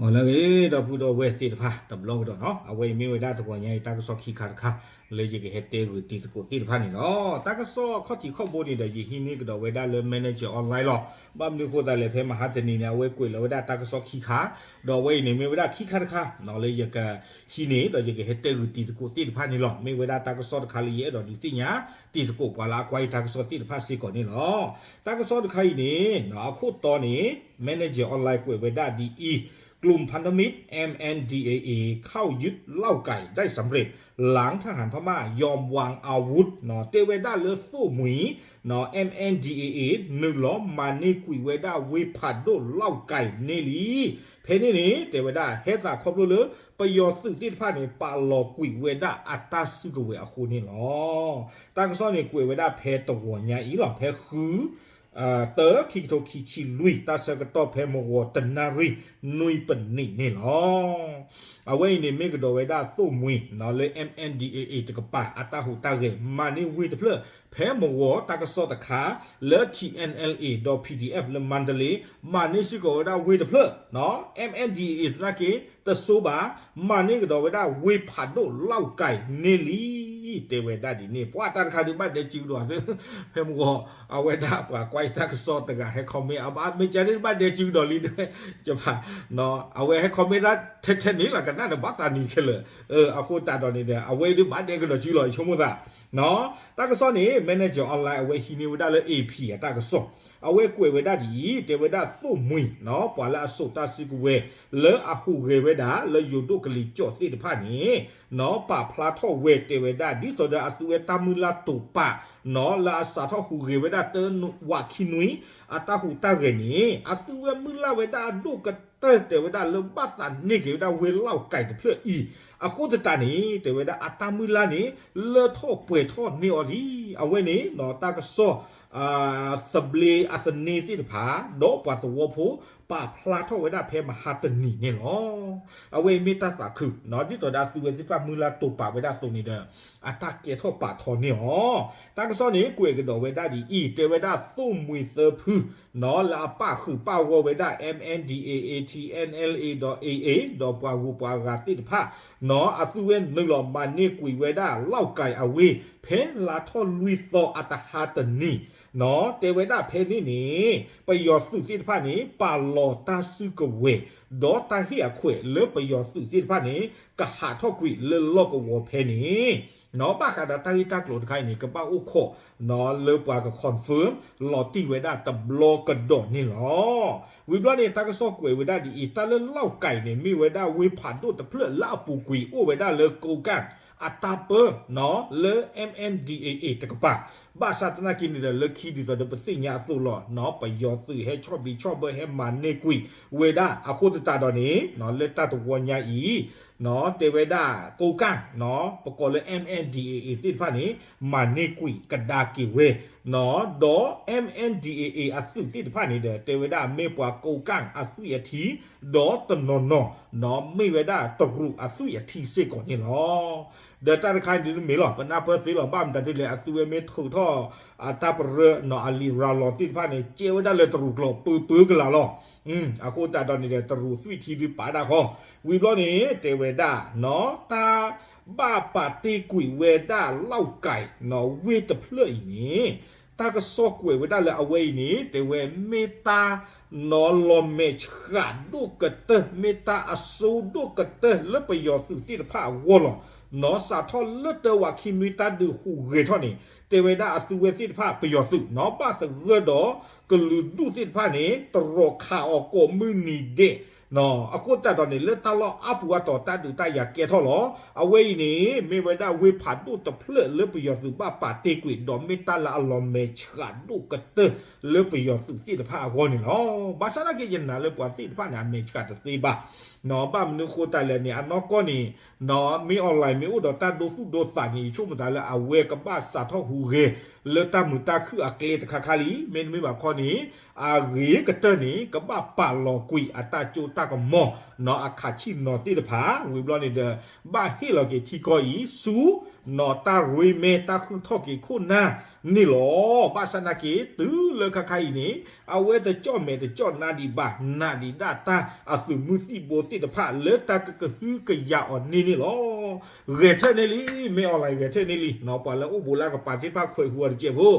အိၣ်လၢအဂ့ၤ ဒီပုၢ်ဒီဝဲၢ်သ့ၣ်တဖၣ် တဘျီကဒီးနီၤ, အဝဲအံၤမ့ၢ်ဝဲဒၣ်တဂီၤညါအံၤ တၢ်ကစီၣ်ခံခါတခါ လၢယကဟဲတဲဂုာ်တံၤသကိးသ့ၣ်တဖၣ်န့ၣ်လီၤ. တၢ်ကစီၣ်ခီၣ်ထံးခီၣ်ဘိန့ၣ်ဒီး ယဟံးန့ၢ်ကဒီးဝဲဒၣ်လၢ Manager Online လီၤ. ဘၣ်မနုၤအဃိသတးလဲၣ် ဖဲမဟါတနံၤန့ၣ် အဝဲကွဲးလီၤဝဲဒၣ်တၢ်ကစီၣ်ခံခါ, ဒီးအဝဲအံၤန့ၣ် မ့ၢ်ဝဲဒၣ်ခံခါတခါနီၤ လၢယကဟံးန့ၢ် ဒီးယကဟဲတဲဂုာ်တံၤသကိးသ့ၣ်တဖၣ်န့ၣ်လီၤ. မ့ၢ်ဝဲဒၣ်တၢ်ကစီၣ်တခါလၢယအဲၣ်ဒိးဒုးသ့ၣ်ညါ တံၤသကိးပှၤလၢအကွၢ်ယတၢ်ကစီၣ်သ့ၣ်တဖၣ်စ့ၢ်ကီးန့ၣ်လီၤ. တၢ်ကစီၣ်တခါအံၤန့ၣ် အခိၣ်တီန့ၣ် Manager Online ကွဲးဝဲဒၣ်ဒ်အံၤ, กลุ่มพันธมิตร เอ็มเอ็นดีเอเอ เข้ายึดเล่าไก่ได้สำเร็จ หลังทหารพม่ายอมวางอาวุธ တဲဝဲဒၣ်လၢသိၣ်မှံၤ MNDAA နုာ်လီၤမၤန့ၢ်ကွံာ်ဝဲဒၣ်ဝ့ၢ်ဖးဒိၣ်လီၢ်ကၠဲၤန့ၣ်လံ. ဖဲန့ၣ်န့ၣ် တဲဝဲဒၣ်ဟဲသးခီဖျိလၢ ပယီၤသုးသ့ၣ်တဖၣ်န့ၣ် ပာ်လီၤကွံာ်ဝဲဒၣ်အတၢ်စုကဝဲၤအဃိန့ၣ်လီၤ. တၢ်ကစီၣ်န့ၣ်ကွဲးဝဲဒၣ်ဖဲတဂီၤညါအံၤလီၤ, ဖဲဃု တၢ ခံကထိခံဆံလွံၢ် တၢ်ဆၢကတီၢ်ဖဲမဂီၤတနၣ်ရံၣ် နွံပနံးန့ၣ်လီၤ. အဝဲအံၤန့ၣ်မ့ၢ်ကဒီးဝဲဒၣ်သိၣ်မှံၤ လၢ MNDAA တကပၤ အတၢ်ဟူးတၢ်ဂဲၤ မၤန့ၢ်ဝ့ၢ်တဖျၢၣ် ဖဲမဂီၤတၢ်ကစီၣ်တခါ လၢ TNLA ဒီး PDF လၢမါတလ့ မၤန့ၢ်စ့ၢ်ကီးဝဲဒၣ်ဝ့ၢ်တဖျၢၣ်, MNDAA သနာ်က့ တစိဘၣ် မၤန့ၢ်ကဒီးဝဲဒၣ်ဝ့ၢ်ဖးဒိၣ်လီၢ်ကၠဲၤန့ၣ်လံ. တဲဝဲဒၣ်ဒ်န့ၣ် ပှၤတၢ်တခါဒုးဘၣ်ဒဲစုကဒီး ဖဲမဂီၤ အဝဲဒၣ်ပှၤကွၢ်ယတၢ်ကစီၣ်တဂၤဟဲ comment အဘၣ်မ့ၢ်ကဒုးဘၣ်ဒဲစုကဒီးလံ တဝဲ ကဖး အဝဲဟဲ comment ဒၣ်ထဲထဲန့ၣ်လီၤ ကနၣ်ဒီးဘၣ်သးနံၤခဲလၢာ်, အဃိသတးဒီးန့ၣ်ဒီး အဝဲဒုးဘၣ်ဒဲကဒီးစုလီၤ ယဆိကမိၣ်သး တၢ်ကစီၣ်န့ၣ် Manager Online အဝဲဟံးန့ၢ်ဝဲဒၣ်လၢ AP အတၢ်ကစီၣ်, အဝဲကွဲးဝဲဒၣ်ဒ်အံၤ တဲဝဲဒၣ်သိၣ်မှံၤ ပှၤလၢအစိာ်တၢ်စုကဝဲၤ လၢအဟူးဂဲၤဝဲဒၣ်လၢယိၤဒိၣ်ကလံၤစိးသ့ၣ်တဖၣ်န့ၣ် ပာ်ဖျါထီၣ်ဝဲတဲဝဲဒၣ် ဒ်သိးဒီးအသုဝဲတၢ်မုၢ်လၢ်တိာ်ပာ် လၢအစးထီၣ်ဟူးဂဲၤဝဲဒၣ်တၢဝးခံနွံ အတၢ်ဟူးတၢ်ဂဲၤန့ၣ် အသုဝဲမုၢ်လၢ်ဝဲဒၣ်အဒိၣ်ကတၢၢ် တဲဝဲဒၣ်လၢဘၣ်သးန့ၢ်က့ၤဝဲဒၣ်ဝ့ၢ်လီၢ်ကၠဲၤတဖျၢၣ်အံၤ, အဃိသတးန့ၣ် တဲဝဲဒၣ်အတၢ်မုၢ်လၢ်န့ၣ် လၢထီၣ်ပှဲၤထီၣ်န့ၢ်အီၤလံ. အဝဲန့ၣ် တၢ်ကစီၣ် သဘျ့အသန့သ့ၣ်တဖၣ် ဒီးပှၤသဝီဖိ ပာ်ဖျါထီၣ်ဝဲဒၣ်ဖဲမဟါတနံၤန့ၣ်လီၤ. အဝဲအံၤမ့ၢ်တၢ်သးခု ဒ်သိးဒီးအသုဝဲသ့ၣ်တဖၣ်မုၢ်လၢ်တိာ်ပာ်ဝဲဒၣ်အသိးန့ၣ်ဒီး အတၢ်ကဲထီၣ်ပာ်ထီန့ၢ်အီၤ, တၢ်ကစီၣ်န့ၣ်ကွဲးကဒီးဝဲဒၣ်ဒ်အံၤ တဲဝဲဒၣ်သိၣ်မှံၤသၢဖု လၢအပၣ်ဃုာ်ပၣ်ဂီၢ်ဝဲဒၣ် MNDAA TNLA ဒီး AA ဒီးပှၤဂုၤပှၤဂၤသ့ၣ်တဖၣ် အသုဝဲနုာ်လီၤမၤန့ၢ်ကွံာ်ဝဲဒၣ်လီၢ်ကၠဲၤအဝ့ၢ် ဖဲလါထီၣ်လွံၢ်သီအတဟါတနံၤ တဲဝဲဒၣ်ဖဲန့ၣ်န့ၣ် ပယီၤသုးသ့ၣ်တဖၣ်န့ၣ် ပာ်လီၤတၢ်စုကဝဲၤ ဒီးတၢ်ဟ့ၣ်အခွဲးလၢပယီၤသုးသ့ၣ်တဖၣ်န့ၣ် ကဟးထီၣ်ကွံာ်လၢလီၢ်ကဝီၤဖဲန့ၣ် ဘၣ်ဃးဒီးတၢ်ဂ့ၢ်တၢ်ကျိၤတခါအံၤန့ၣ် ကဘၣ်အိၣ်ခိး လၢပှၤက confirm လီၤတံၢ်ဝဲဒၣ်တဘျီကဒီးန့ၣ်လီၤ. ဝံၤဘျီန့ၣ် တၢ်ကစီၣ်ကွဲးဝဲဒၣ်ဒ်အံၤ တၢ်လၢလီၢ်ကၠဲၤန့ၣ် မ့ၢ်ဝဲဒၣ်ဝ့ၢ်ဖးဒိၣ်တဖျၢၣ်လၢအပူၤကွံာ်အိၣ်ဝဲဒၣ်လၢကိးကၣ် အတၢ်ပၢ လၢ MNDAA တကပၤ ဘၣ်ဆၣ်သနာ်က့န့ၣ်ဒီး လၢခံဒ်သိးဒီးပသ့ၣ်ညါအသိးလီၤ ပယီၤသုးဟဲဆီၣ်ဘံးဆီၣ်ဘၢဟဲမၤန့ၢ်ကွံာ်ဝဲဒၣ် အဃိသတးဒီးန့ၣ် လၢတၢ်တဝီညါအံၤ တဲဝဲဒၣ်ကိးကၣ် ပကိးလၢ MNDAA သ့ၣ်တဖၣ်န့ၣ် မၤန့ၢ်ကွံာ်ကဒါက့ၤဝဲ ဒီး MNDAA အသုးသ့ၣ်တဖၣ်န့ၣ်ဒီး တဲဝဲဒၣ်မ့ၢ်ပှၤကိးကၣ်အသွံၣ်အထံ ဒီးတနီၤနီၤ မ့ၢ်ဝဲဒၣ်တရူးအသွံၣ်အထံစ့ၢ်ကီးန့ၣ်လီၤ. ဒီးတၢ်တခါန့ၣ်တမ့ၢ်လီၤ ပနၢ်ပၢၢ်သ့လီၤ ဘၣ်မတၤဒ်လဲၣ် အသုဝဲမ့ၢ်ထုးထီၣ် အတၢ်ပရၢ အလံာ်ရၤလီၤသ့ၣ်တဖၣ်န့ၣ် ကဲဝဲဒၣ်လၢတရူးကျိာ်ပၢပၢကလာ်လီၤ. အဃိသတးဒီးန့ၣ်ဒီး တရူးသွံၣ်ထံဒုးပာ်ဒၣ်ဃီ ဝံၤဘျီန့ၣ် တဲဝဲဒၣ် တၢ်ဘၣ်ပာ်တ့ၢ်ကွံာ်ဝဲဒၣ်လီၢ်ကၠဲၤ ဝ့ၢ်တဖျၢၣ်အံၤန့ၣ် တၢ်ကစီၣ်ကွဲးဝဲဒၣ်လၢအဝဲအံၤန့ၣ် တဲဝဲမ့ၢ်တၢ် လီၤမဲာ်ဆှးဒိၣ်ကတၢၢ် မ့ၢ်တၢ်အစိဒိၣ်ကတၢၢ်လၢပယီၤသုးသ့ၣ်တဖၣ်အဂီၢ်လီၤ. စးထီၣ်လၢတၢဝးခံနွံတၢ်ဒုးဟူးဂဲၤထီၣ်န့ၣ် တဲဝဲဒၣ်အသုဝဲသ့ၣ်တဖၣ်ပယီၤသုး ဘၣ်သဂၢၢ်ဒီးကလုာ်ဒူၣ်သ့ၣ်တဖၣ်န့ၣ် တရီးခးအီၤကိးမုၢ်နံၤဒဲး အဃိသတးဒီးန့ၣ် လၢတၢ်လီၢ်အါပူၤအါတီၤတၢ်ဒုးတၢ်ယၤကဲထီၣ်လီၤ. အဝဲအံၤန့ၣ် မ့ၢ်ဝဲဒၣ်ဝ့ၢ်ဖးဒိၣ်တဖျၢၣ်လၢပယီၤသုးဘၣ်ပာ်တ့ၢ်ကွံာ် ဒီးမ့ၢ်တၢ်လၢအလီၤမဲာ်ဆှးဒိၣ်ကတၢၢ်လၢပယီၤသုးသ့ၣ်တဖၣ်အဂီၢ်န့ၣ်လီၤ. ဘၣ်ဆၣ်သနာ်က့ ယနာ်လၢပှၤသ့ၣ်တဖၣ်န့ၣ် အမဲာ်ဆှးတသ့ဘၣ်. ဘၣ်မနုၤအဃိသတးလဲၣ်န့ၣ် အနီၢ်ကီၢ်န့ၣ် မ့ၢ် online မ့ၢ်အိၣ်ဒီးတၢ်ဒိသူၣ်ဒိသးန့ၣ် ယဆိကမိၣ်သးလၢအဝဲကဘၣ်စးထီၣ်ဟူးဂဲၤ လၢတၢ်မုာ်တၢ်ခုၣ်အကျဲတခါခါလံ, မ့တမ့ၢ်ဘၣ်ခီန့ၣ် အဂ့ၤကတၢၢ်န့ၣ် ကဘၣ်ပာ်လီၤကွံာ်အတၢ်စိတၢ်ကမီၤ နီၢ် အခးဆံၣ်နီၤသ့ၣ်တဖၣ် ဝံၤဘျီန့ၣ်ဒီး ဘၣ်ဟ့ၣ်လီၤက့ၤထံကီၢ်အံၤဆူ နီၢ် တၢ်ရ့မဲ တၢ်ဃုထီၣ်က့ၤခိၣ်နၢ်န့ၣ်လီၤ. ဘၣ်ဆၣ်နာ်က့ တုၤလၢခါခါအံၤန့ၣ် အဝဲတကၠီၣ်မဲာ်တကၠီၣ်နါဒံးဘၣ်, နာ်ဒံးဒၣ်တၢ်အသုးမုၢ်သံၣ်ဘိသ့ၣ်တဖၣ် လၢတၢ်ကကဟုကယာ်အီၤန့ၣ်န့ၣ်လီၤ. ဂဲၤထၢၣ်န့ၢ်လံ, မ့ၢ် online ဂဲၤထၢၣ်န့ၢ်လံ, ပှၤလၢအိၣ်ဘူးလၢကပၤသ့ၣ်တဖၣ်ခွဲးဟူအီၤတကဲးဖိ,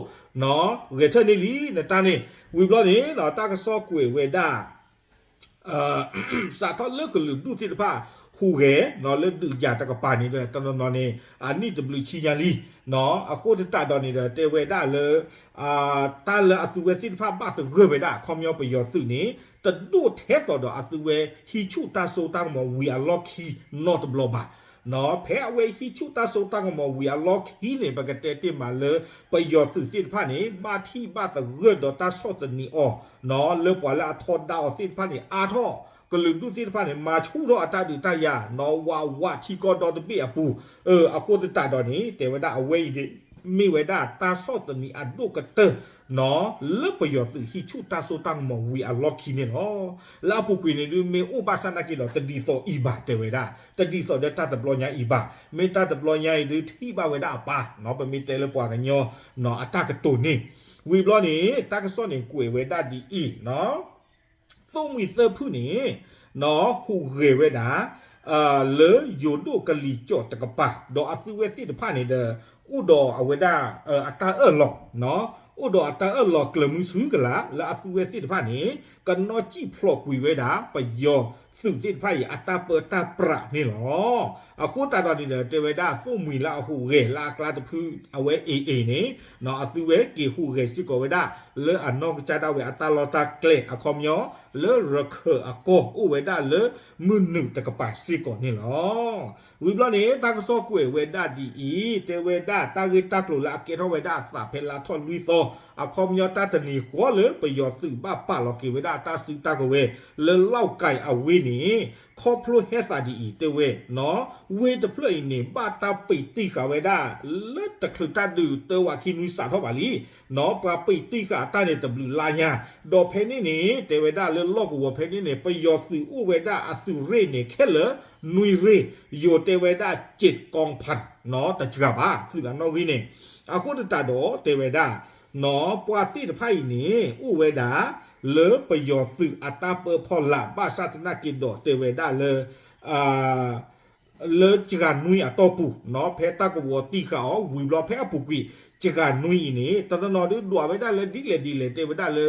ဂဲၤထၢၣ်န့ၢ်လံ နတၢ်န့ၣ်. ဝံၤဘျီန့ၣ် တၢ်ကစီၣ်ကွဲးဝဲဒၣ် စးထီၣ်လၢကလုာ်ဒူၣ်သ့ၣ်တဖၣ် ဟူးဂဲၤ လၢဒုးယၤတကပၤန့ၣ်ဒီး တနီၤနီၤန့ၣ် အနံၣ်တဘျုးဆံညါလံ, အဃိသတးဒီးန့ၣ်ဒီး တဲဝဲဒၣ်လၢ တၢ်လၢအသုးဝဲသ့ၣ်တဖၣ်ဘၣ်သဂၢၢ်ဝဲဒၣ် အခီပညီပယီၤသုးန့ၣ် တဒိၣ်ထဲသိးဒီးအသုးဝဲဟံးဆူၣ်တၢ်စိတၢ်ကမီၤဝံၤအလီၢ်ခံနီတဘျီဘၣ်. ဖဲအဝဲဟံးဆူၣ်တၢ်စိတၢ်ကမီၤဝံၤအလီၢ်ခံန့ၣ် ပကတဲတ့ၢ်မးလၢ ပယီၤသုးသ့ၣ်တဖၣ်န့ၣ် ဘၣ်ထံၣ်ဘၣ်သဂၢၢ်ဒီးတၢ်ဆီၣ်သနံးအီၤ လၢပှၤလၢအထီဒါအီၤသ့ၣ်တဖၣ်န့ၣ် အါထီၣ်, ကလုာ်ဒူၣ်သ့ၣ်တဖၣ်န့ၣ် မၤဆူၣ်ထီၣ်အတၢ်ဒုးတၢ်ယၤ နီၢ်ဝးဝးထံကီၢ်ဒီတဘ့ၣ်အပူၤ, အဃိသတးဒီးန့ၣ် တဲဝဲဒၣ်အဝဲအံၤန့ၣ် မ့ၢ်ဝဲဒၣ်တၢ်ဆီၣ်သနံးအဒိၣ်ကတၢၢ် လၢပယီၤသုးဟံးဆူၣ်တၢ်စိတၢ်ကမီၤဝံၤအလီၢ်ခံန့ၣ်လီၤ. လၢအပူၤကွံာ်န့ၣ်ဒုး မ့ၢ်အိၣ်ဘၣ်ဆၣ်နာ်က့ဒီး တဒ်သိးအံၤဘၣ်တဲဝဲဒၣ်, တဒ်သိးဒီးတၢ်တဘျီညါအံၤဘၣ်. မ့ၢ်တၢ်တဘျီညါအံၤဒုး ထံၣ်ဘၣ်ဝဲဒၣ်အပၢ်, ပမ့ၢ်တဲလၢပှၤကညီ အတၢ်ကတိၤန့ၣ်. ဝံၤဘျီန့ၣ် တၢ်ကစီၣ်န့ၣ်ကွဲးဝဲဒၣ်ဒ်အံၤ, သိၣ်မှံၤသၢဖုၣ်န့ၣ် ဟူးဂဲၤဝဲဒၣ် လၢယိၤဒိၣ်ကလံၤကၠီၣ်တကပၤ ဒီးအသုးဝဲသ့ၣ်တဖၣ်န့ၣ်ဒီး အိၣ်ဒီးအဝဲဒၣ် အတၢ်အၢၣ်လီၤ, အိၣ်ဒီးအတၢ်အၢၣ်လီၤကျၢၤမုဆူကလာ် လၢအသုးဝဲသ့ၣ်တဖၣ်န့ၣ် ကနီၣ်စံၣ်ဖျိးကွံာ်ဝဲဒၣ် ပယီၤသုးသ့ၣ်တဖၣ်အံၤ အတၢ်ပၢတၢ်ပြးန့ၣ်လီၤ. အဃိသတးဒီးန့ၣ်ဒီး တဲဝဲဒၣ်သိၣ်မှံၤလၢအဟူးဂဲၤလၢအကျါတဖု အဝဲ AA န့ၣ် အသုးဝဲက့ၤဟူးဂဲၤစ့ၢ်ကီးဝဲဒၣ် လၢအနီၢ်ကစၢ်ဒၣ်ဝဲအတၢ်လီၢ်တၢ်ကျဲ အခီပညီ လၢရခၢၣ်အကီၢ် အိၣ်ဝဲဒၣ်လၢမုၢ်နုာ်တကပၤစ့ၢ်ကီးန့ၣ်လီၤ. ဝံၤဘျီန့ၣ် တၢ်ကစီၣ်ကွဲးဝဲဒၣ်ဒ်အံၤ, တဲဝဲဒၣ်တၢ်ဂ့ၢ်တၢ်ကျိၤလၢအကဲထီၣ်ဝဲဒၣ်အသးဖဲလါထီၣ်လွံၢ်သီ, အခီပညီတၢ်တနံၤဃီလၢပယီၤသုးဘၣ်ပာ်လီၤက့ၤဝဲဒၣ်တၢ်စုတၢ်ကဝဲၤ လၢလီၣ်ကၢ်အဝ့ၢ်န့ၣ် ခီဖျိဟဲသးဒ်အံၤ တဲဝဲ ဝ့ၢ်တဖျၢၣ်အံၤန့ၣ် ဘၣ်တၢ်ပံးတံၢ်ဃာ်ဝဲဒၣ် လၢတချုးတၢ်ဒုးတၢဝးခံနွံစးထီၣ်ဘၣ်လံ, ပှၤပံးတံၢ်ဃာ်အတၢ်န့ၣ်တဘျုးလါညါ, ဒီးဖဲန့ၣ်န့ၣ် တဲဝဲဒၣ်လၢလီၢ်ကဝီၤဖဲန့ၣ်န့ၣ် ပယီၤသုးအိၣ်ဝဲဒၣ်အသုးရ့ၣ်န့ၣ် ခဲလၢာ် နွံရ့ၣ်, ယိၤတဲဝဲဒၣ် ကၠ့းကီဖၣ် တစှၤဘၣ် သုးအနီၣ်ဂံၢ်န့ၣ်, အဃိသတးဒီးတဲဝဲဒၣ် ပှၤသ့ၣ်တဖၣ်အံၤန့ၣ် အိၣ်ဝဲဒၣ် လၢပယီၤသုးအတၢ်ပၢဖီလာ် ဘၣ်ဆၣ်သနာ်က့ဒီးတဲဝဲဒၣ်လၢ လၢစှၤနွံအတီၢ်ပူၤ ဖဲတၢ်ကဝီၤတံၢ်ဃာ်အီၤ ဝံၤဘျီဖဲအပူၤကွံာ် စှၤနွံအံၤန့ၣ် တနီၤနီၤဒုးဒွးဝဲဒၣ်လၢဒ်လဲၣ်ဒ်လဲၣ် တဲဝဲဒၣ်လၢ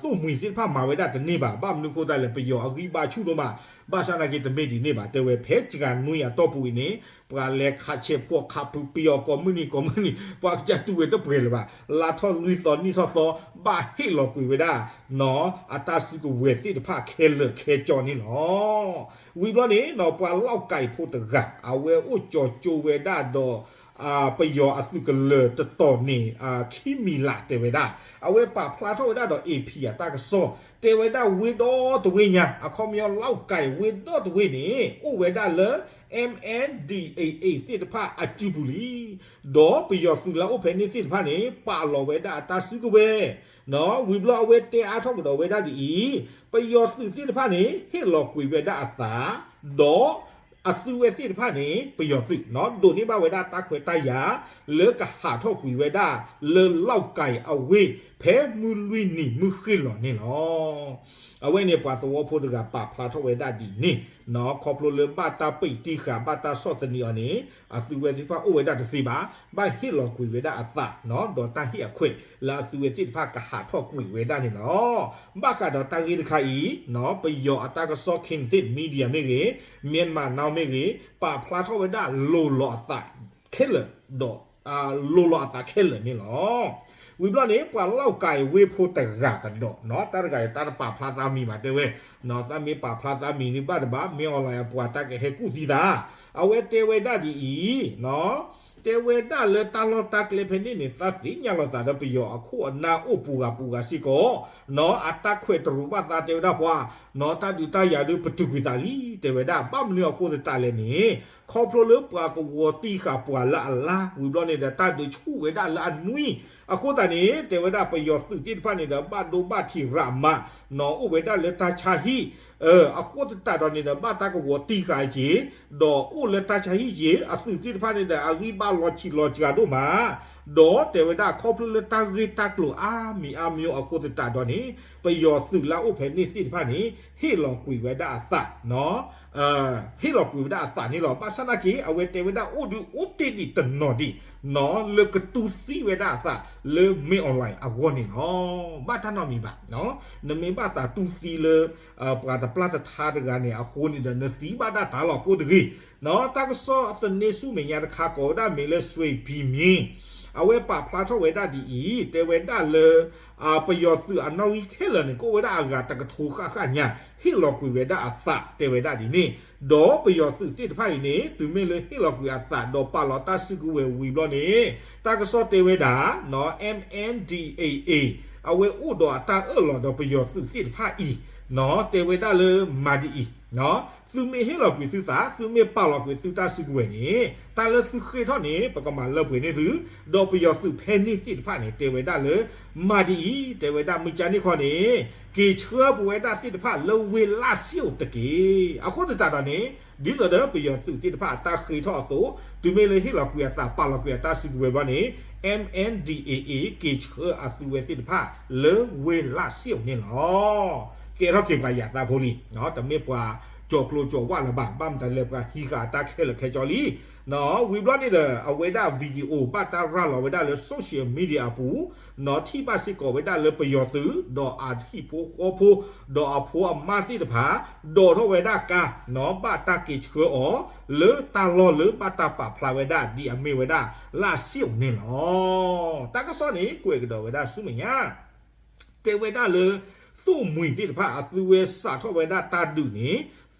သိၣ်မှံၤသ့ၣ်တဖၣ်မၤဝဲဒၣ်တန့ၢ်ဘၣ်, ဘၣ်မနုၤဃိသတးလဲၣ် ပယီၤအဂံၢ်ဘါဆူၣ်ဒိၣ်မး, ဘၣ်ဆၣ်သနာ်က့တမ့ၢ်ဒ်န့ၣ်ဘၣ် တဲဝဲဖဲစှၤနွံအတီၢ်ပူၤအံၤန့ၣ် ပှၤလဲၤခးဆဲးဖှီၣ်ခးဖုးပယီၤကိးမုၢ်နံၤကိးမုၢ်နံၤ ပှၤကစၢ်တူၢ်ဝဲတပှဲၤလၢၤဘၣ်, လါထီၣ်လွံၢ်သီနံၣ်ထီၣ်သီ ဘၣ်ဟ့ၣ်လီၤကွံာ်ဝဲဒၣ် အတၢ်စုကဝဲၤသ့ၣ်တဖၣ်ခဲလၢာ်ခဲကၠီန့ၣ်လီၤ. ဝံၤဘျီန့ၣ် ပှၤလီၣ်ကၢ်ဖိတဂၤ အဝဲအိၣ်ကၠီၤကၠိဝဲဒၣ်ဒီး ပယီၤအသုးကလၢၤတတီၤန့ၣ် ခံမံၤလးတဲဝဲဒၣ် အဝဲပာ်ဖျါထီၣ်ဝဲဒၣ်ဒီး AP အတၢ်ကစီၣ် တဲဝဲဒၣ်ဝ့ၢ်ဒီတဝ့ၢ်ညါ အခီပညီလီၣ်ကၢ်ဝ့ၢ်ဒီတဝ့ၢ်န့ၣ် အိၣ်ဝဲဒၣ်လၢ MNDAA သ့ၣ်တဖၣ်အစုပူၤလံ, ဒီးပယီၤသုးလၢအိၣ်ဖဲန့ၣ်သ့ၣ်တဖၣ်န့ၣ် ပာ်လီၤဝဲဒၣ်အတၢ်စုကဝဲၤ ဝံၤဘျီအဝဲတဲအါထီၣ်ကဒီးဝဲဒၣ်ဒ်အံၤ, ပယီၤသုးသ့ၣ်တဖၣ်န့ၣ် ဟ့ၣ်လီၤကွံာ်ဝဲဒၣ်အသး, ဒီးအသုးဝဲသ့ၣ်တဖၣ်န့ၣ် ပယီၤသုး ဒိးန့ၢ်ဘၣ်ဝဲဒၣ်တၢ်ခွဲးတၢ်ယာ် လၢကဟးထီၣ်ကွံာ်ဝဲဒၣ် လၢလီၣ်ကၢ်အဝ့ၢ် ဖဲမုၢ်လွံၢ်နံၤမုၢ်ဃ့ၢ်လီၤန့ၣ်လီၤ. အဝဲန့ၣ်ပှၤသဝီဖိတဂၤပာ်ဖျါထီၣ်ဝဲဒၣ်ဒ်န့ၣ်, ခီဖျိလၢဘၣ်တၢ်ပံးတံၢ်ဃာ် ဘၣ်တၢ်ဆီၣ်သနံးအီၤန့ၣ် အသုးဝဲသ့ၣ်တဖၣ်အိၣ်ဝဲဒၣ်တသ့ဘၣ်, ဘၣ်ဟ့ၣ်လီၤကွံာ်ဝဲဒၣ်အသး ဒီးတၢ်ဟ့ၣ်အခွဲး လၢအသုးဝဲသ့ၣ်တဖၣ်ကဟးထီၣ်ကွံာ်ဝဲဒၣ်န့ၣ်လီၤ. ဘၣ်ဃးဒီးတၢ်ဂ့ၢ်တခါအံၤ ပယီၤအတၢ်ကစီၣ် Kachin Media မ့ၢ်ဂ့ၤ, Myanmar Now မ့ၢ်ဂ့ၤ, ပာ်ဖျါထီၣ်ဝဲဒၣ်လိၤလီၤအသးခဲလၢာ် ဒီး လိၤလီၤအသးခဲလၢာ်န့ၣ်လီၤ. ဝံၤဘျီန့ၣ် ပှၤလီၣ်ကၢ်ဝ့ၢ်ဖိတဂၤကဒီး တၢ်တဂၤအံၤ တၢ်တပာ်ဖျါသးမံၤဘၣ်တဲဝဲ သးမ့ၢ်ပာ်ဖျါသးမံၤဒုးဘၣ်တဘၣ် မ့ၢ် online အပှၤတၢ်ကဟဲကူၣ်သံသး, အဝဲတဲဝဲဒၣ်ဒ်အံၤ, တဲဝဲဒၣ်လၢတၢ်လီၢ်တၢ်ကျဲဖဲန့ၣ်န့ၣ် သးသ့ၣ်ညါလီၤသးဒီးပယီၤအခိၣ်အနၢ်အိၣ်ပူၤဂၤပူၤဂၤစ့ၢ်ကီး, နီၢ် အတၢ်ခွဲးတရူးဘၣ်သးတဲဝဲဒၣ်ပှၤ, နီၢ် တၢ်ဒုးတၢ်ယၤဒုးပတုာ်ကွံာ်သးလံ တဲဝဲဒၣ် ဘၣ်မနုၤအဃိသတးလဲၣ်န့ၣ်, ခီဖျိလၢပှၤကဝီၤတံၢ်ဃာ်ပှၤလၢအလါ ဝံၤဘျီန့ၣ်ဒီး တၢ်ဒုးဆူၣ်ဝဲဒၣ်လၢအနွံ, အဃိသတးန့ၣ် တဲဝဲဒၣ်ပယီၤသုးသ့ၣ်တဖၣ်န့ၣ်ဒီး ဘၣ်ဒိဘၣ်ထံးရးမး, နီၢ် အိၣ်ဝဲဒၣ်လၢတၢ်ဆါဟံၣ် အဃိသတးဒီးန့ၣ်ဒီး ဘၣ်တၢ်ကဝီၤတံၢ်ဃာ်က့ၤ, ဒီးအိၣ်လၢတၢ်ဆါဟံၣ်က့ၤ အသုးသ့ၣ်တဖၣ်န့ၣ်ဒီး အဂံၢ်ဘါလီၤဆံးလီၤစှၤဒိၣ်မး, ဒီးတဲဝဲဒၣ်ခီဖျိလၢတၢ်ဂ့ၢ်တၢ်ကျိၤအါမံၤအါမံၤအဃိသတးဒီးန့ၣ်, ပယီၤသုးလၢအအိၣ်ဖဲန့ၣ်သ့ၣ်တဖၣ်န့ၣ် ဟ့ၣ်လီၤကွံာ်ဝဲဒၣ်အသး ဟ့ၣ်လီၤကွံာ်ဝဲဒၣ်အသးန့ၣ်လီၤ. ဘၣ်ဆၣ်သနာ်က့ အဝဲတဲဝဲဒၣ်အိၣ်ဒုးအိၣ်တ့ၢ်ဒံးတနီၤဒံး နီၢ် လၢကတူၢ်သံဝဲဒၣ်အသးလၢမ့ၢ် online အဂီၢ်န့ၣ်လီၤ. ဘၣ်တၢ်နီတမံၤဘၣ်, နမ့ၢ်ဘၣ်သးတူၢ်သံလၢ ပှၤတပျၢ်တထါတဂၤန့ၣ်အဃိန့ၣ်ဒီး နသံဘၣ်ဒၣ်တၢ်လီၤကိၢ်တဂ့ၤ, နီၢ် တၢ်ကစီၣ်သန့ဆူမဲာ်ညါတခါကိးဝဲဒၣ်မ့ၢ်လၢ စွ့ၤဖံမံ အဝဲပာ်ဖျါထီၣ်ဝဲဒၣ်ဒ်အံၤ, တဲဝဲဒၣ်လၢ ပယီၤသုးအနီၣ်ဂံၢ်ခဲလၢာ်န့ၣ် ကအိၣ်ဝဲဒၣ်အဂၤတကထိဃၣ်ဃၣ်ညါ ဟ့ၣ်လီၤကွံာ်ဝဲဒၣ်အသး တဲဝဲဒၣ်ဒ်န့ၣ်, ဒီးပယီၤသုးသ့ၣ်တဖၣ်အံၤန့ၣ် တုၤမ့ၢ်လၢဟ့ၣ်လီၤကွံာ်အသးဒီးပာ်လီၤတၢ်စုကဝဲၤဝံၤဘျီန့ၣ်, တၢ်ကစီၣ်တဲဝဲဒၣ် နီၢ် MNDAA အဝဲအိၣ်ဒီးအတၢ်အၢၣ်လီၤဒီးပယီၤသုးသ့ၣ်တဖၣ်အံၤ, နီၢ် တဲဝဲဒၣ်လၢမၤဒ်အံၤ, နီၢ် သုမ့ၢ်ဟ့ၣ်လီၤကွံာ်သုသး သုမ့ၢ်ပာ်လီၤကွံာ်သုတၢ်စုကဝဲၤန့ၣ် တၢ်လၢသုဃ့ၢ်ထီၣ်န့ၣ် ပကမၤလၢပှဲၤန့ၢ်သု, ဒီးပယီၤသုးဖဲန့ၣ်သ့ၣ်တဖၣ်န့ၣ် တဲဝဲဒၣ်လၢ မၤဒ်အံၤ တဲဝဲဒၣ်မုၢ်ကၢန့ၣ်ခီန့ၣ် က့ၤဆှၢပဝဲဒၣ်သ့ၣ်တဖၣ်လၢဝ့ၢ်လၢ်စ့ၣ်အိၣ်တက့ၢ်. အဃိသတးဒီးန့ၣ် ဒ်သိးဒီးပယီၤသုးသ့ၣ်တဖၣ်အတၢ်ဃ့ၢ်ထီၣ်အသိး တုၤမ့ၢ်လၢဟ့ၣ်လီၤကွံာ်အသးပာ်လီၤကွံာ်အတၢ်စုကဝဲၤဘျီန့ၣ် MNDAA က့ၤဆှၢအသုဝဲသ့ၣ်တဖၣ်လၢဝ့ၢ်လၢ်စ့ၣ်အိၣ်န့ၣ်လီၤ. ကဲထီၣ်က့ၤပှၤယၤသးဖိလံ, တမ့ၢ်ပှၤကၠီၤကျိၤကၠီၤဝၣ်လၢၤဘၣ်, ဘၣ်မတၤလဲၣ်ပှၤဟံးဃာ်အတၢ်ခဲလၢာ်ခဲဆ့လံ နီၢ် ဝံၤဘျီန့ၣ်ဒီး အဝဲဒၣ် video ဘၣ်တၢ်ရၤလီၤဝဲဒၣ်လၢ social media အပူၤ, နီၢ် ထံၣ်ဘၣ်စ့ၢ်ကီးဝဲဒၣ်လၢပယီၤသုး ဒီးအဟံၣ်ဖိဃီဖိ ဒီးအဖိအမါသ့ၣ်တဖၣ် ဒိးထီၣ်ဝဲဒၣ်ကါ, နီၢ် ဘၣ်တၢ်က့ၤဆှၢအီၤ လၢတၢ်လီၢ်လၢဘၣ်တၢ်ပာ်ဖျါဝဲဒၣ်ဒ်အမ့ၢ်ဝဲဒၣ် လၢ်စ့ၣ်အိၣ်န့ၣ်လီၤ. တၢ်ကစီၣ်န့ၣ် ကွဲးကဒီးဝဲဒၣ်ဆူမဲာ်ညါ တဲဝဲဒၣ်လၢ သိၣ်မှံၤသ့ၣ်တဖၣ် အသုဝဲစးထီၣ်ဝဲဒၣ်တၢ်ဒုးန့ၣ်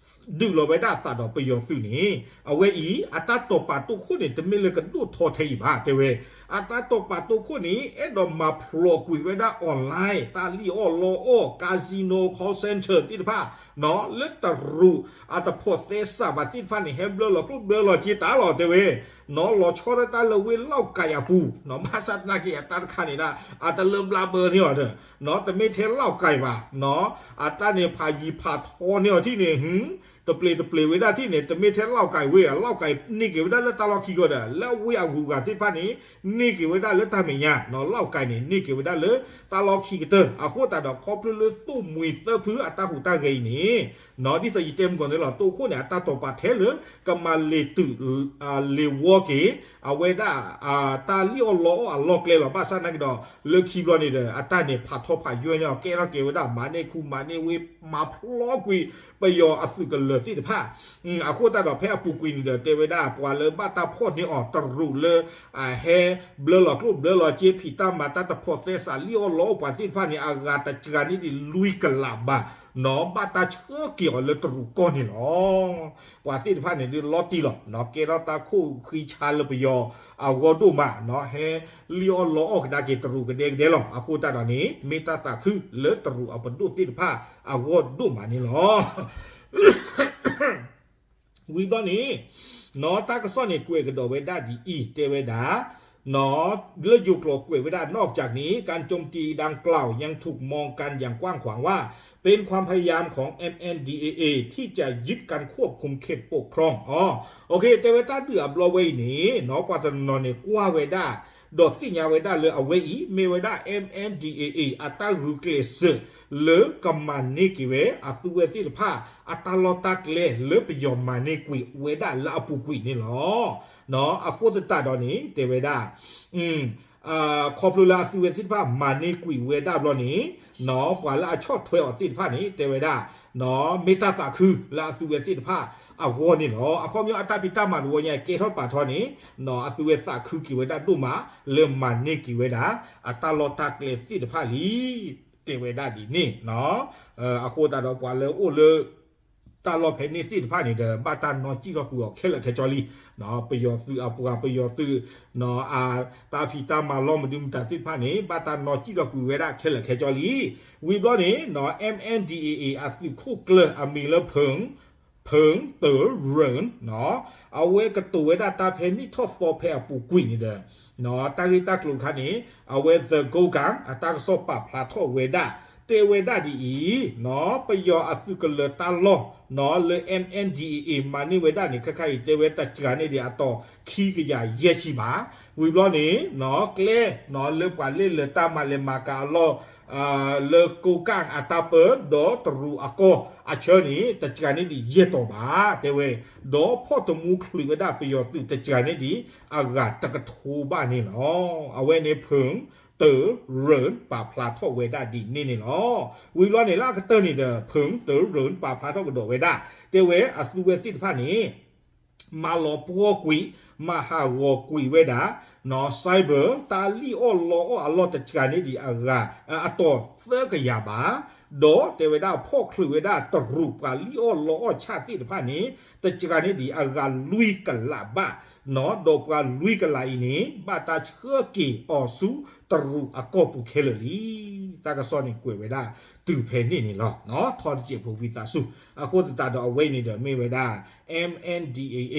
ဒုးလီၤဝဲဒၣ်အသးဒီးပယီၤသုးန့ၣ် အဝဲအံၤ အတၢ်တိာ်ပာ်တိၢ်ခိၣ်န့ၣ် တမ့ၢ်လၢကဒိၣ်ထီထဲအံၤဘၣ် တဲဝဲ, အတၢ်တိာ်ပာ်တိၢ်ခိၣ်န့ၣ် အဲၣ်ဒိးမၤဖျိးကွံာ်ဝဲဒၣ် online တၢ်လံၣ်အီၣ်လီအီၣ် casino call center သ့ၣ်တဖၣ် နီၢ် လၢတရူးအတဖိးသဲစးဘၣ်သ့ၣ်တဖၣ်န့ၣ် ဟဲဘျၢလီၤကျိၣ်ဘျၢလီၤစ့တၢ်လီၤ တဲဝဲ, နီၢ် လီၤဆီဒၣ်တၢ်လၢဝ့ၢ်လီၣ်ကဲၤအပူၤ, နီၢ် ဘၣ်ဆၣ်သနာ်က့အတၢ်တခါန့ၣ်ဒၣ် အတလၢဘျါဘၢန့ၢ်အီၤဒီး နီၢ် တမ့ၢ်ထဲလီၣ်ကဲၤဘၣ်, နီၢ် အတၢ်န့ၣ်ဖးယံၤဖးထီန့ၢ်အီၤထံၣ်န့ၣ် တပျ့ၤတပျ့ၤဝဲဒၣ်ထံၣ်န့ၣ် တမ့ၢ်ထဲလီၣ်ကဲၤဝ့ၢ် လီၣ်ကဲၤန့ၢ်က့ၤဝဲဒၣ်လၢတၢ်လီၢ်ခံဂီၢ်ဒီး လၢအဝ့ၢ်အဂုၤအဂၤသ့ၣ်တဖၣ်န့ၣ် န့ၢ်က့ၤဝဲဒၣ်လၢတၢ်မဲာ်ညါ, နီၢ် လီၣ်ကဲၤန့ၣ် န့ၢ်က့ၤဝဲဒၣ်လၢတၢ်လီၢ်ခံကတၢၢ် အဃိသတးဒီး ခီဖျိလၢသိၣ်မှံၤသၢဖုအတၢ်ဟူးတၢ်ဂဲၤအံၤန့ၣ်, နီၢ် ဒ်သိးယတဲမုၢ်ကီၢ်န့ၣ်လီၤ တိၢ်ခိၣ်န့ၣ် အတၢ်တိာ်ပာ်ထဲလၢ ကမၤလ့ၤတုး လ့ၤဝီက့ၤ အဝဲဒၣ် တၢ်လံၣ်အီၣ်လီအီၣ်အလီၢ်ကျဲလီၤ. ဘၣ်ဆၣ်သနာ်က့ဒီး လၢခံဘျီန့ၣ်ဒီး အတၢ်န့ၣ်ဖးထီဖးယွဲၢ်န့ၢ်အီၤ ကဲထီၣ်က့ၤဝဲဒၣ် မၤန့ၢ်ခူမၤန့ၢ်ဝ့ၢ် မၤဖျိးကွံာ် ပယီၤအသုးကလၢၤသ့ၣ်တဖၣ် အဃိသတးဒီး ဖဲအပူၤကွံာ်န့ၣ်ဒီး တဲဝဲဒၣ် ပှၤလၢဘၣ်တၢ်ဖီၣ်န့ၢ်အီၤတရူးလၢ အဟဲဘျၢလီၤကျိၣ်ဘျၢလီၤစ့ ဖံးတၢ်မၤတၢ်တဖိးသဲစးလံၣ်အီၣ်လီအီၣ်ပှၤသ့ၣ်တဖၣ်န့ၣ် အဂၤတစှၤန့ၢ်ဒံးလွံၢ်ကလးဘၣ်, နီၢ် ဘၣ်တၢ်ဆှၢက့ၤအီၤလၢတရူးကီၢ်န့ၣ်လီၤ. ပှၤသ့ၣ်တဖၣ်န့ၣ်ဒုးလီၤတံၢ်လီၤ, နီၢ် ကဲထီၣ်တၢ်ခိၣ်ဃံဆါလၢပယီၤအဂီၢ်ဒိၣ်မး, နီၢ် ဟဲလံၣ်အီၣ်လီအီၣ်ကဒါက့ၤတရူးကဒဲကဒဲလီၤ. အဃိသတးဒီးန့ၣ် မ့ၢ်တၢ်သးခုလၢတရူးအပဒိၣ်သ့ၣ်တဖၣ်အဂီၢ်ဒိၣ်မးန့ၣ်လီၤ. ဝံၤဘျီန့ၣ် နီၢ် တၢ်ကစီၣ်န့ၣ် ကွဲးကဒီးဝဲဒၣ်ဒ်အံၤ တဲဝဲဒၣ် နီၢ် လၢယိၤကျိာ်ကွဲးဝဲဒၣ် นอกจากนี้ การโจมตีดังกล่าวยังถูกมองกันอย่างกว้างขวางว่า เป็นความพยายามของ เอ็มเอ็นดีเอเอ ที่จะยึดการควบคุมเขตปกครอง တဲဝဲ တၢ်ဒုးအဘျီဝဲအံၤန့ၣ် နီၢ် ပှၤတနီၤနီၤန့ၣ် ကွၢ်ဝဲဒၣ် ဒီးသ့ၣ်ညါဝဲဒၣ်လၢအဝဲအံၤ မ့ၢ်ဝဲဒၣ် MNDAA အတၢ်ဂုာ်ကျဲးစၢး လၢကမၤန့ၢ်က့ၤဝဲ အသုဝဲသ့ၣ်တဖၣ် အတၢ်လီၢ်တၢ်ကျဲ လၢပယီၤမၤန့ၢ်ကွံာ်ဝဲဒၣ်လၢအပူၤကွံာ်န့ၣ်လီၤ. အဃိသတးဒီးန့ၣ် တဲဝဲဒၣ် ခီဖျိလၢအသုဝဲသ့ၣ်တဖၣ်မၤန့ၢ်ကွံာ်ဝဲဒၣ်ဘျီန့ၣ် ပှၤလၢအဆီၣ်ထွဲအီၤသ့ၣ်တဖၣ်န့ၣ် တဲဝဲဒၣ် မ့ၢ်တၢ်သးခုလၢအသုဝဲသ့ၣ်တဖၣ်အဂီၢ်န့ၣ်လီၤ. အခီပညီအတၢ်ဖံးတၢ်မၤတဝီညါကဲထီၣ်ပာ်ထီန့ၣ် အသုဝဲသးခုက့ၤဝဲဒၣ်ဒိၣ်မး လၢမၤန့ၢ်က့ၤဝဲဒၣ် အတၢ်လီၢ်တၢ်ကျဲသ့ၣ်တဖၣ်လံ. တဲဝဲဒၣ်ဒ်န့ၣ်. အဃိသတးဒီးပှၤလၢအိၣ်လၢ တၢ်လီၢ်ဖဲန့ၣ်သ့ၣ်တဖၣ်န့ၣ်ဒီး ဘၣ်တၢ်နီၣ်စံၣ်ထီၣ်ကွံာ်အီၤခဲလၢာ်ခဲဆ့လံ. ပယီၤသုးအပှၤ ပယီၤသုး အတၢ်ဖံးတၢ်မၤလီၢ်မနုၤမတၤသ့ၣ်တဖၣ်န့ၣ် ဘၣ်တၢ်နီၣ်စံၣ်ထီၣ်ကွံာ်ဝဲဒၣ်ခဲလၢာ်ခဲဆ့လံ. ဝံၤဘျီန့ၣ် M N D A A အသုးခိၣ်ကျၢၢ်အမံၤလၢ ဖုၣ် တရၢၣ် အဝဲကတိၤဝဲဒၣ်တၢ်ဖဲနံၣ်ထီၣ်သီဖဲအပူၤကွံာ်န့ၣ်ဒီး တၢ်ဂ့ၢ်တၢ်ကျိၤတခါန့ၣ် အဝဲ The Kokang အတၢ်ကစီၣ်ပာ်ဖျါထီၣ်ဝဲဒၣ် တဲဝဲဒၣ်ဒ်အံၤ, ပယီၤအသုးကလၢၤတၢ်လီၢ် လၢ M N D A A မၤန့ၢ်ဝဲဒၣ်န့ၣ် ခဲခါအံၤ တဲဝဲတစှၤန့ၢ်ဒံးအတီၤခံကယၤယဲၢ်ဆံဘၣ်. ဝံၤဘျီန့ၣ် ကျဲ လၢပှၤလဲၤလၢတၢ်မၤလဲၤမၤကၤအလီၢ် လၢ Kokang အတၢ်ပၢဒီးတရူးအကီၢ်အဆၢန့ၣ် တစှၤန့ၢ်ဒံးယဲၢ်တီၤဘၣ် တဲဝဲ, ဒီးဖီၣ်တမူချုးဝဲဒၣ်ပယီၤသုးတစှၤန့ၢ်ဒံးအဂၤတကထိဘၣ်န့ၣ်လီၤ. အဝဲန့ၣ် ဖုၣ် တရၢၣ် ပာ်ဖျါထီၣ်ဝဲဒၣ်ဒ်န့ၣ်န့ၣ်လီၤ. ဝံၤဘျီန့ၣ်လၢအကတၢၢ်န့ၣ်ဒီး ဖုၣ် တရၢၣ် ပာ်ဖျါထီၣ်ကဒီးဝဲဒၣ် တဲဝဲအသုးဝဲသ့ၣ်တဖၣ်န့ၣ် မၤလီၤပှီၢ်ကွံာ် မၤဟးဂီၤကွံာ်ဝဲဒၣ် cyber တၢ်လံၣ်အီၣ်လီအီၣ်အလီၢ်တစှၤန့ၢ်ဒံးအဂၤ အတီၤသၢကယၤဘၣ်, ဒီးတဲဝဲဒၣ်ဖီၣ်ချုးဝဲဒၣ်တရူးပှၤလံၣ်အီၣ်လီအီၣ်ဆၣ်သ့ၣ်တဖၣ်န့ၣ် တစှၤန့ၢ်ဒံးအဂၤလွံၢ်ကလးဘၣ်, ဒီးပှၤလွံၢ်ကလးအံၤန့ၣ် ဘၣ်တၢ်ဆှၢက့ၤအီၤဆူတရူးအကီၢ်ပူၤခဲလၢာ်လံ. တၢ်ကစီၣ်န့ၣ်ကွဲးဝဲဒၣ်တုၤဖဲန့ၣ်န့ၣ်လီၤ. ထီတစဲးဖိဝံသးစူၤ အဃိသတးဒီးအဝဲအံၤန့ၣ်ဒီးမ့ၢ်ဝဲဒၣ် M N D A A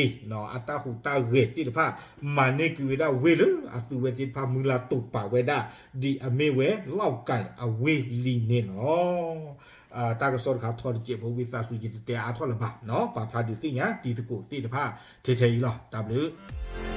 အတၢ်ဟူးတၢ်ဂဲၤသ့ၣ်တဖၣ် မၤန့ၢ်ကွံာ်ဝဲဒၣ်ဝ့ၢ်လၢအသုးဝဲသ့ၣ်တဖၣ်မုၢ်လၢ်တိာ်ပာ်ဝဲဒၣ် ဒ်အမ့ၢ်ဝဲ လီၣ်ကၢၣ်အဝ့ၢ်လံန့ၣ်လီၤ. တၢ်ကစီၣ်တခါထီတစဲးဖိဝံသးစူၤ ယတတဲအါထီၣ်လၢၤဘၣ်, ပာ်ဖျါဒုးသ့ၣ်ညါတံၤသကိးသ့ၣ်တဖၣ်ထဲထဲအံၤလီၤ. တၢ်ဘျုး